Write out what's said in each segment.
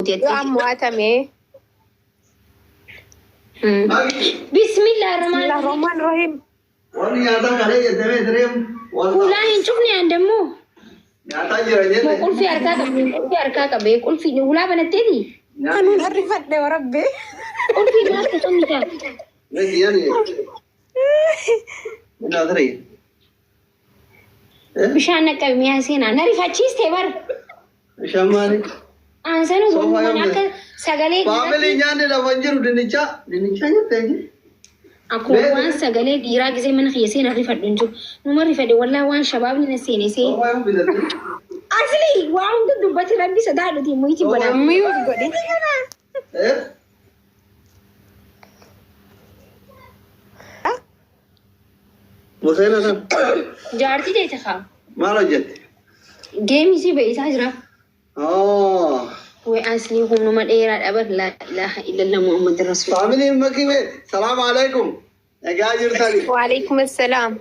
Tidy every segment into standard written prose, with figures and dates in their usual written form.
Yoo ammoo hatamee. Bismillah Bismillah rahmaan rahmaan rahim. Wanni nyaataa kalee jettamee tireem. Hulaa hin cufne an dammoo. Nyaataa jira jette. Qulfii harkaa qabe, qulfii harkaa qabe, qulfii hulaa banatteeti. Anuun arrifadhe warabbee. Qulfii maal ta'u ta'a. Meesii yaani. Inni asirri. Bishaan naqqabe mi'a seenaa. Na rifachiiste bar. Bishaan maali? Aansanuu Soofaa walumaan yoom akka sagalee Faamilii nyaanni lafa hin jiru dinnicha. Dinnicha nyattee jiru. Akkuma waan sagalee dhiiraa gisee mana kiyya seenaa rifadhu hin jiru. Numa rifadhe wallaa waan shabaabni na seene see. Soofaa yoom bitatte? Asli waa hunda dubbatti rabbi sodaadhuti muyiti godha. Mute godhi. Eh? Museena san Jaartii deete kaa. maal hojjette? Geemii si beeyisaa jira. Oh. Way asli humnuma dheeraa dhaban laa ilaaha illallah Muhammad Rasul. Faamiliin makii mee salaamu alaikum. Egaa jirtani. Waalaikum assalaam.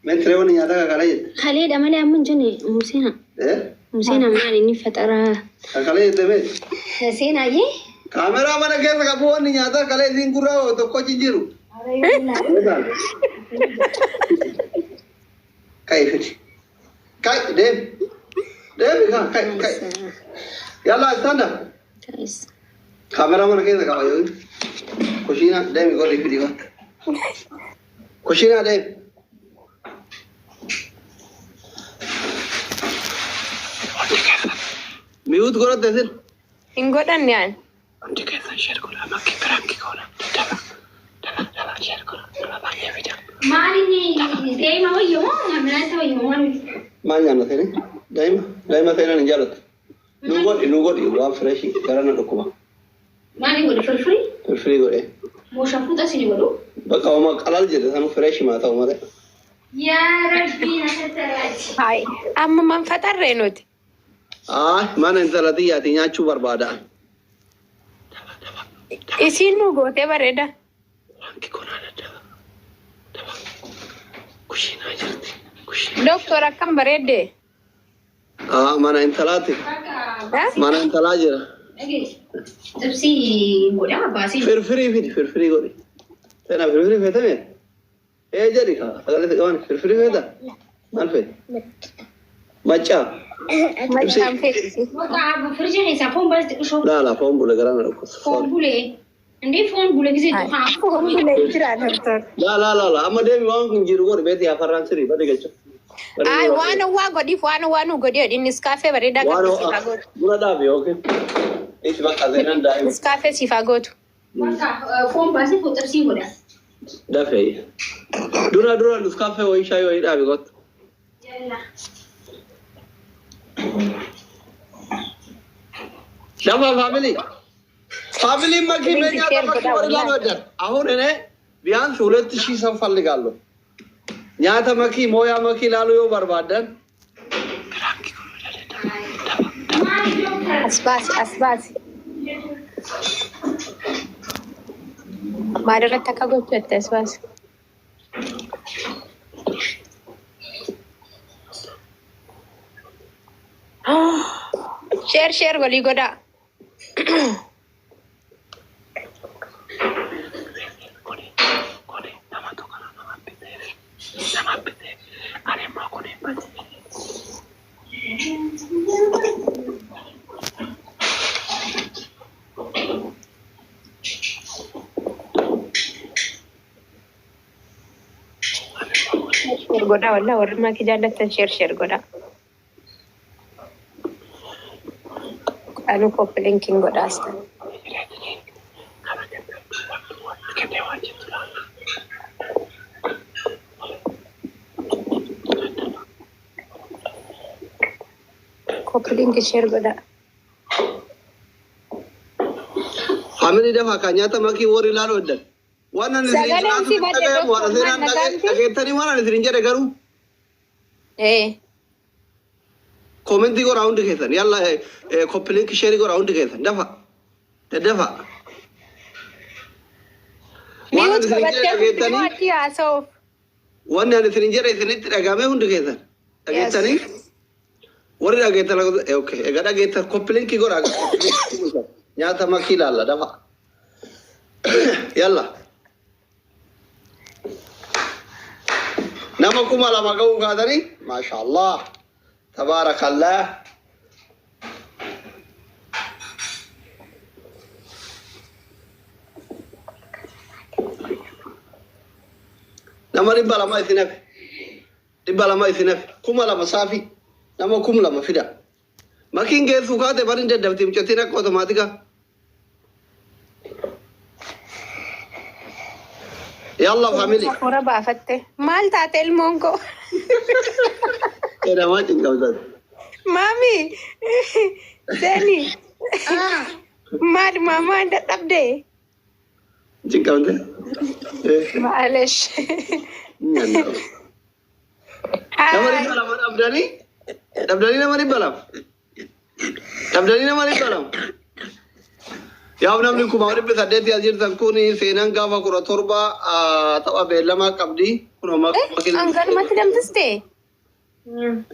Mee tiree wani nyaata kakalee jette? Kaleedha malee amma hin jenne Museena. Eh? Museena maal inni faxaraa. Kakalee jette mee? Seenaayyee. Kaameraa mana keessa qabu wanni nyaata kalee isiin gurraa tokko jiru. Kai fidi. Kai deem. Deemi kaa kai kai. Yalla stand up. Kaameraa mana keessa qaba yoo. Kushiina deemi godhi fidi bakka. Kushiina deemi. Mute godhatte isin. Hin godhanne an. Hundi keessan share godhaa makkii prank goona. Dafa dafa dafa share godhaa nama baay'ee fida. Maal inni daa'ima wayyo moo nyaata wayyo moo maal? Maal nyaanna seeni? Daa'ima daa'ima seenaan hin jaallattu. Nu godhi nu godhi waan fresh gara na dhukkuba. Maal godhe firfirii? Firfirii godhee. Moo shafuuxa isin godhu? Bakka oma qalal jedhe sanu fresh maa ta'u malee. Yaa Rabbii na tattaraati. Hai. Amma man faxarree nuti. Ah, mana intala xiyyaati nyaachuu barbaada. Isiin nu gootee bareeda. Prank goonaa daddafa. Dafa. Kushiinaa jirti. Kushiinaa. Doktor akkam bareedde? Ah, mana intalaati. Ha? Mana intalaa jira. Xibsii godhaa baasii. Firfirii fidi firfirii godhi. Seenaa firfirii feetame? Ee jedhi kaa sagalee si qaban firfirii feeta? Maal feete? Maccaa. Machaan fe'isi. Firija keessaa foon baasii xiqqishoo. Laa laa foon bule garaa na dhukkubsa. Foon bulee. Indee foon bulee gisee tuqaa. Foon bulee jira doktor. Laa laa laa laa amma deemi waan kun jiru godhi beeti afarraan sirii badi galcha. Ay waan waa godhiif waan waa nu godhi jedhi Nescafé bareedaa Waan qabdu siif haa gootu. buna dhaabi yookiin. Itti bakka seenaan daa'ima. Nescafé siif haa gootu. Bakka foon baasii foon xibsii godha. Dafee. Dura dura Nescafé wayii shaayii wayii dhaabi kottu. Yalla. Dafa family. Family መኪ Link መኛ share መኪ godhaa ወደ wallahi. ወደር አሁን እኔ ቢያንስ 2000 ሰው ፈልጋለሁ። nyaata makii mooyaa makii laaluu yoo barbaadan Prank goonaa daddafa. Dafa dafa. As baasi as baasi. Maal irratti akka gochuu jette as baasi. Share share walii godhaa. Kuni kuni namatu kana nama bitee nama bitee ani immoo kuni bade. Share godhaa walaa warri maakii jaallattan share share godhaa. Anuu copy linkiin godhaa as ta'e. Kana kennee kennee waan jettu laala. Copy link share godhaa. Family dafa kan nyaata makii warri laaluu heddan. Waan ani isin Sagaleen si badde waan doktor seenaan maal nagaanti? dhageettanii waan ani isin jedhe garuu Ee. Comment godhaa hundi keessan yalla copy link share godhaa hundi keessan dafa daddafa. Waan ani Mute isin jedhe qabattee dhageettanii achi haasa'uuf. Wanni ani isin jedhe isinitti dhagahame hundi keessan dhageettanii. Warri dhageettan okay. Egaa dhageettan copy link godhaa. Nyaata makii ilaalla dafa. Yalla. Nama 2000 ga'uu kaatanii maashaallah. Tabaarakallah. Nama 200 isin hafe. 200 isin hafe. 2000 saafi. Nama 2000 fida. Makiin geessuu kaate bari hin daddabti mucattiin akka otomaatika. Yalla family. Hafuura baafatte. Maal taate ilmoon koo? Namaa cinqabsan. Maami! Seeni! Maal maamaan dadhabde? Cinqabte? Maalesh. Nama 200 dhabdanii? Dhabdanii nama 200? Dhabdanii nama 200? Yaa namni 1800 as jirtan kun seenaan gaafa 17 tapha beellamaa qabdi. Kunoo makiin. Hanganumatti damtiste?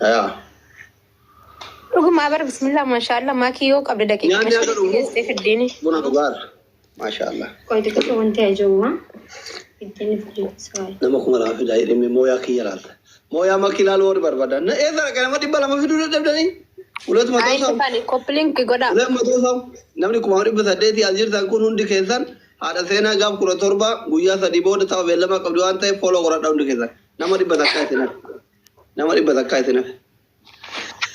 Yaa. Dhugumaa bara bismillah maashaallah maakii yoo qabde daqiiqa Nyaanni akka dhugu. geessee fiddiini. Buna dhugaadha. Maashaallah. Qoy xiqqoo wanti aja'uuma. Biddeen fiddeessa. Nama 2000 fidaa jedhame mooyaa kiyya laalta. Mooyaa makii ilaaluu warri barbaadan. Na eessa dhaqee nama 200 fiduu dadhabdanii? Ulet matoo Ayi saam. tufani copy link godhaa. Ulet matoo saam. Namni 1800 as jirtan kun hundi keessan haadha seenaa gaaf 17 guyyaa 3 booda tapha beellamaa qabdi waan ta'eef follow godhadha hundi keessan. Nama 100 isin hafe. Nama 100 isin hafe.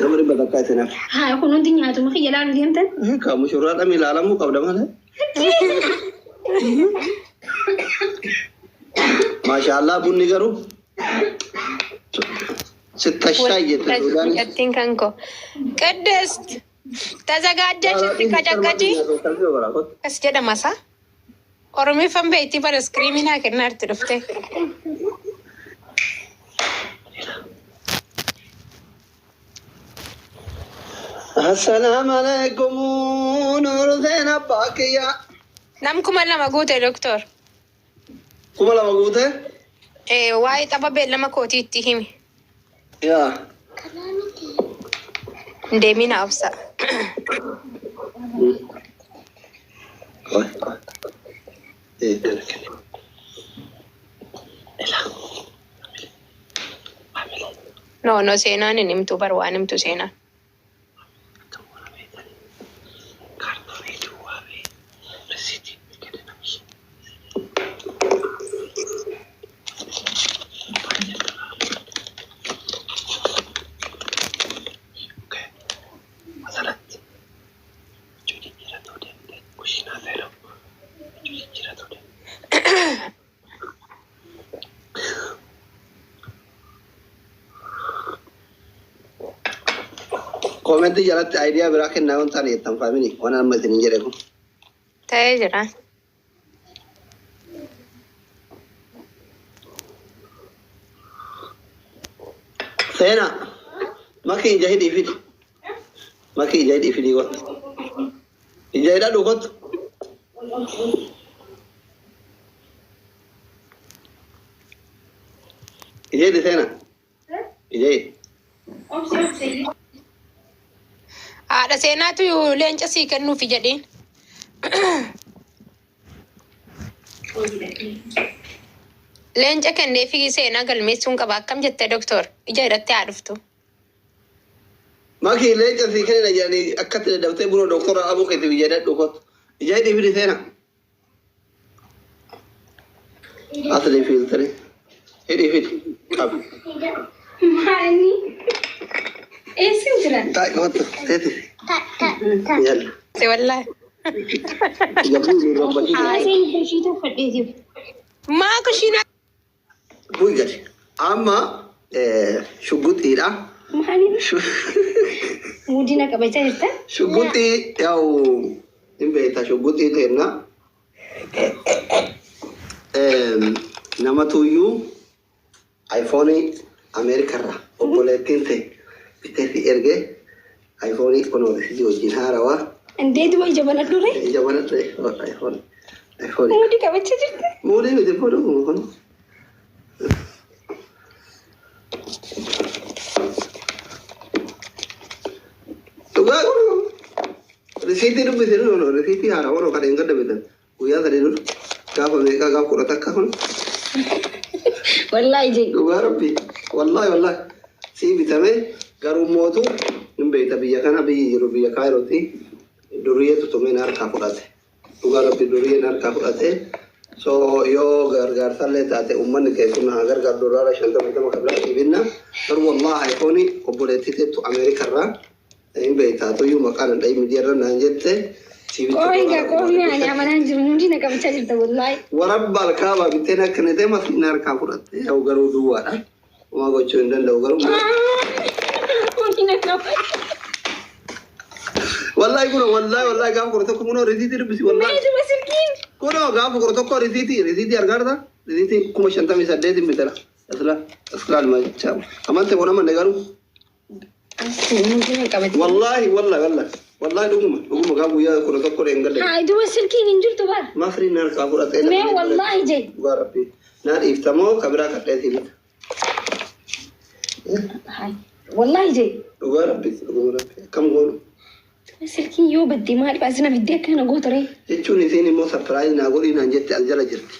Nama 100 isin hafe. Haa kun hundi nyaatuma kiyya ilaaluu deemtan. Ka mushurraa dhami ilaalamuu qabda malee. Maashaallah bunni garuu sittashaa jette Suudaanis. Mucattiin kan koo. ቅድስት ተዘጋጀሽ ሲቀጨቀጪ as jedhama sa Oromiffan beektii bara iskiriinii naa kennaarti dhufte. Assalaamu alaikum Nuur Seen abbaa kiyya. Nam 2000 guute doktor. 2000 guute? Waa'ee tapha beellama kootii itti himi. Yaa. Deemina obsa. Qoy. Eh, No, no, seenaan hin himtu bar waan himtu seenaan. Kaartoonii duwwaa fi risiitii kenname. Okay. Masalatti. Huccuu jijjiirratuu deemtee kushiinaa seenuu. Huccuu jijjiirratuu deemtee. Koomentii jalatti idea biraa kennaa yoo hin taane jettan family waan amma isiniin jedhe kun. Ta'ee jira. Seenaa makii ija hidhii fidi. Makii ija hidhii fidii kottu. Ija hidhadhu kottu. Ija hidhi seenaa. Ija hidhi. Haadha seenaatu leenca sii kennuufi jedheen. Leenca kenneefi seenaa galmeessuun qaba. Akkam jettee doktor? Ija hidhattee haa dhuftu. Makii leenca sii kennina jedhanii akkatti dadhabtee buna doktora abuu keetiif ija hidhadhu kottu. Ija hidhii fidi seenaa. Asli fiiltiri. Hidhii fidi. Qabi. Maali? Eessa jiran? Taa'i kottu. Teeti. Yalla. Si wallaahi. Gabbuu nu rabbachuu. Haaseen ishii tuffadheetiif. Maa kushiinaa Bu'i gadi. Amma shugguxiidha. Maali? Muudina qabachaa jirta? Shugguxii yaa'u hin beekta shugguxii teenna. Namatu iyyuu iPhone Ameerikarraa obboleettiin ta'e bitee fi ergee iPhone kun si wajjin haarawaa. Indeetuma ija banadhu ree? Ija banadhu iPhone. iPhone. Muudii qabachaa jirta? Muudii miti fuudhu kun. Risiitii dubbise no risiitii haaraa warra kan hin gadda bitan. Guyyaa sadii dura gaafa meeqaa gaafa 11 kun. Wallaahi jee. Dhugaa rabbi wallaahi wallaahi sii bitame garuu mootu hin beekta biyya kana biyyi jiru biyya Kaayirootti duriyyeetu tumeen harkaa fudhate. Dhugaa rabbi duriyyeen harkaa fudhate. So yoo gargaarsallee taate uummanni kee kun haa gargaaru doolaara 50 kabilaa dhiibinna. Garuu wallaahi iPhone obboleettii teettu Ameerikarraa hin beektaa tuyyuu maqaan hin dhahin miidiyaarra naan jette sii bitte Qooyi gaa doolaara qooyi ani 500. amanaan jiru hundi na qabachaa jirta wallaahi. Warabba alkaabaa bitteen akkana ta'e masliin harkaa fudhatte yaa'u garuu duwwaadha. Homaa gochuu hin danda'u garuu. Hundi na qabachaa. Wallahi kun wallahi wallahi gaafa 11 kunoo risiitii dubbisi wallahi. Meetuma silkiin. Kunoo gaafa 11 risiitii argaarta risiitii 58,000 bitara. Asla aslaal machaa. Amante kun amanne garuu. Hundi na qabachaa. Wallahi wallahi wallahi wallahi dhuguma dhuguma gaafa guyyaa 11 hin galle. Haa duba silkiin hin jirtu bara. Masriin harkaa fudhattee. Mee wallaahi jee. Dhugaa rabbi. Naa dhiiftamoo kabiraa kadheetii bita. Wallaahi jee. Dhugaa rabbi dhuguma rabbi akkam goonu. Silkiin yoo badde maaliif asina fiddee akkana goota ree? Jechuun isiin immoo surprise naa godhii naan jette as jala jirti.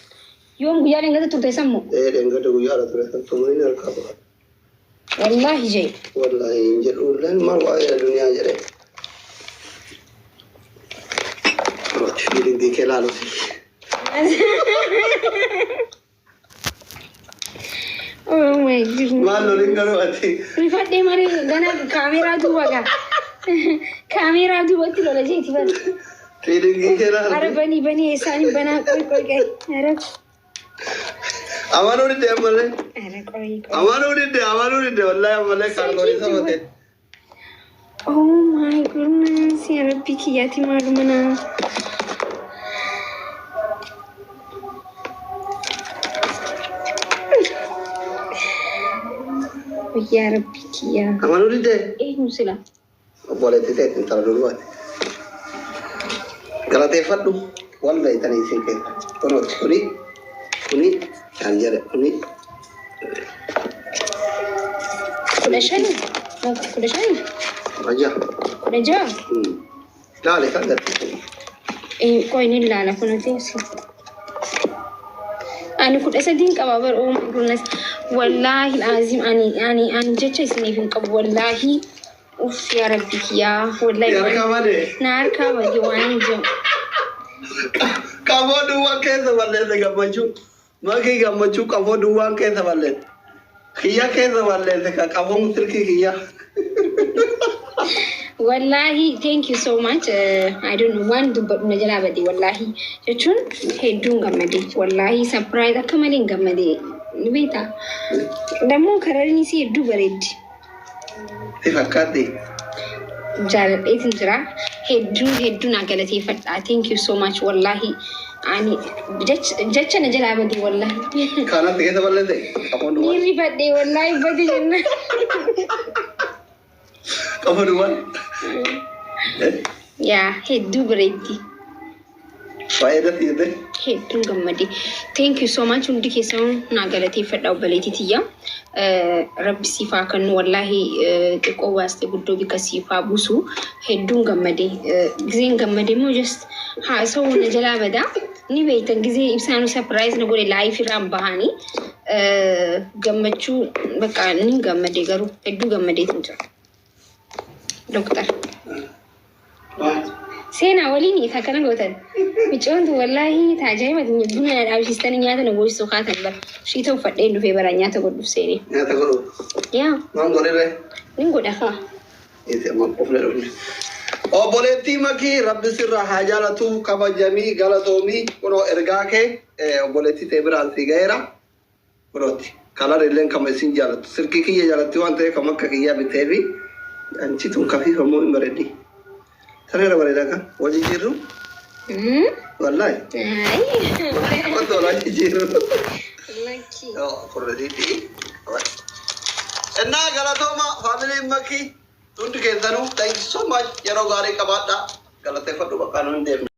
Yoom guyyaa dhengata turte sammu? Ee dhengada guyyaa ala ture kan tumaniin harkaa fudhate. Wallaahi jee. Wallahi hin jedhu illeen maal waa'ee duniyaa jedhee. Rooti feelingii kee laaluuti. Oh my goodness. Maal loliin garuu ati. Rifadhee malee gana kaameeraa duuba gaa. Kaameeraa duubatti lola jeeti bara. Feelingii kee Ara laaluuti. banii banii eessaan banaa qoy qoy qoy. Ara Amanuu didde ammallee. ara qoy qoy. Amanuu didde amanuu didde wallahi ammallee kaartoonii sama ta'e. Oh my goodness yaa rabbi kiyyaati maaluma naa. Yaa rabbi kiyyaa. Amanuu didde. Eenyu sila? Obboleettii ta'e intala durbaati. Galateeffadhu wal beeytanii isin keessa. Kunooti kuni kuni chaarjara kuni 15? 15? 16. 16? Laale kan gatti. Qoy ni ilaala kunuuti. Ani 13n qaba bar oh my goodness. Wallaahi azim ani ani ani jecha isiniif hin qabu wallaahi. Uff yaa rabbi kiyyaa wallaahi. Harkaa malee. Na harkaa bade waan jiru. Qaboo duwwaan keessa balleesse gammachuu. Makii gammachuu qaboo duwwaan keessa balleesse. Kiyya keessa balleesse ka qaboon silkii kiyya. Wallaahi thank you so much. I don't know waan dubbadhu na jalaa bade wallaahi jechuun hedduun gammade wallaahi surprise akka malee hin gammade ni beektaa. Dammoo kararri isii hedduu bareeddi. Si fakkaatti. Jaaladheetin jira. Hedduu hedduu naa galateeffadha. Thank you so much wallaahi. Ani jecha na jalaa bade wallaahi. Kanatti keessa balleesse qaboon duwwaan. Ni rifadhe wallaahi bade jenna. Qaboo duwwaan. Yaa hedduu bareeddi. Baay'ee datti jette. Hedduun gammade. Thank you so much hundi keessanuu naa galateeffadha obboleettii tiyya. Rabbi siif haa kennu wallaahi xiqqoo baaste guddoo bika siif haa buusu. Hedduun gammade. Gizeen gammade immoo just haasawuu na jalaa badaa. Ni beektan gizee ibsaanu surprise na godhe live irraan bahanii. Gammachuu bakka ni gammade garuu hedduu gammadeetu jira. Doktar. Seenaa waliin akkana gootan. Micoon tun wallaahi taajaa'iba buna na dhaabsistanii nyaata na goosisuu kaatan bara. Shiita uffadhee dhufee bara nyaata godhuuf seenee. Nyaata godhu. Yaa Maal godhirree? nin godha kaa. Isi amma qofne dhufne. Obboleettii Makii rabbi sirraa haa jaalatu kabajamii galatoomii kunoo ergaa kee obboleettii ta'e biraan si ga'eera. Kunooti kalar illeen kama isin jaalatu silkii kiyya jaalatti waan ta'eef kam akka kiyyaa bitee fi anchi tun kafiifamoo hin bareeddi. Sareera bareedaa kan wal jijjiirru wallaahi wanta walaa jijjiirru. Lakki. Kurrisiitti. Innaa galatooma faamiliin Makii hundi keessanuu thank you so much yeroo gaarii qabaadhaa galateeffadhu bakka nuun deemne.